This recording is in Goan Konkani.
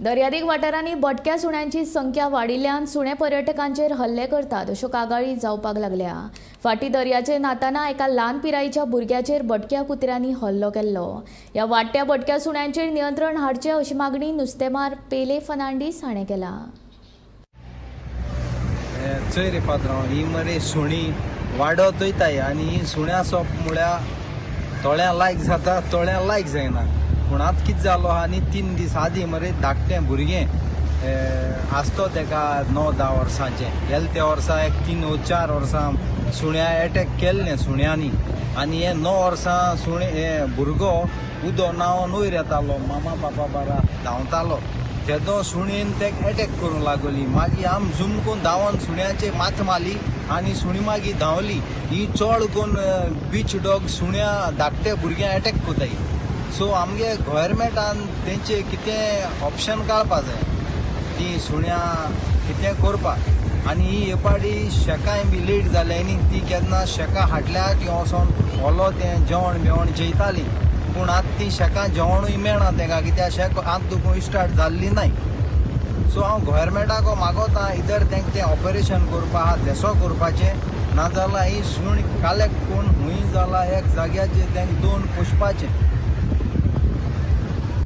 दर्यादेग वाठारांनी भटक्या सुण्यांची संख्या वाडिल्ल्यान सुणे पर्यटकांचेर हल्ले करतात अश्यो कागाळी जावपाक लागल्या. फाटीं दर्याचेर न्हाताना एका ल्हान पिरायेच्या भुरग्याचेर भटक्या कुत्र्यांनी हल्लो केल्लो. ह्या वाडट्या भटक्या सुण्यांचेर नियंत्रण हाडचें अशी मागणी नुस्तेमार पेले फर्नांडीस हाणें केला. चोय रे पात्रांव, ही मरे सुणी वाडत वयताय आनी ही सुण्या सोप म्हळ्यार थोड्या लायक जाता, थोड्या लायक जायना. पूण आतां कितें जालो आहा न्ही, 3 दीस आदीं मरे धाकटें भुरगें आसतो तेका 9-10 वर्सांचें, गेले त्या वर्सा एक 3 ओ 4 वर्सां सुण्या एटॅक केल्लें सुण्यांनी. आनी हे 9 वर्सां सुणे हे भुरगो उदो न्हांवन वयर येतालो, मामा पापा बारा धांवतालो, तेदो सुणेन तेका एटॅक करूंक लागली. मागीर आम झूम करून धांवन सुण्याचे माथ मारली आनी सुणी मागीर धांवली. ही चड करून बीच डॉग सुण्या धाकटे भुरग्यांक एटॅक कोताय. सो आमगे गोवोरमेंटान तेंचे कितें ऑप्शन काडपा जाय, ती सुण्या कितें करपाक. आनी ही हे पाटी शेकांय बी लेट जाले न्ही, ती केन्ना शेकां हाडल्या ती वचोन ओलो तें जेवण बिवण जेयताली. पूण आतां ती शेकां जेवणूय मेळना तेंकां, कित्याक शेक आतां दुखून स्टार्ट जाल्ली नाय. सो हांव गोवोरमेंटाक मागोता, इधर तेंकां तें ऑपरेशन करपा आहा तेसो करपाचें, नाजाल्यार ही सूण कलेक्ट करून हुंय जाला एक जाग्याचेर तेंकां दोन पोसपाचें.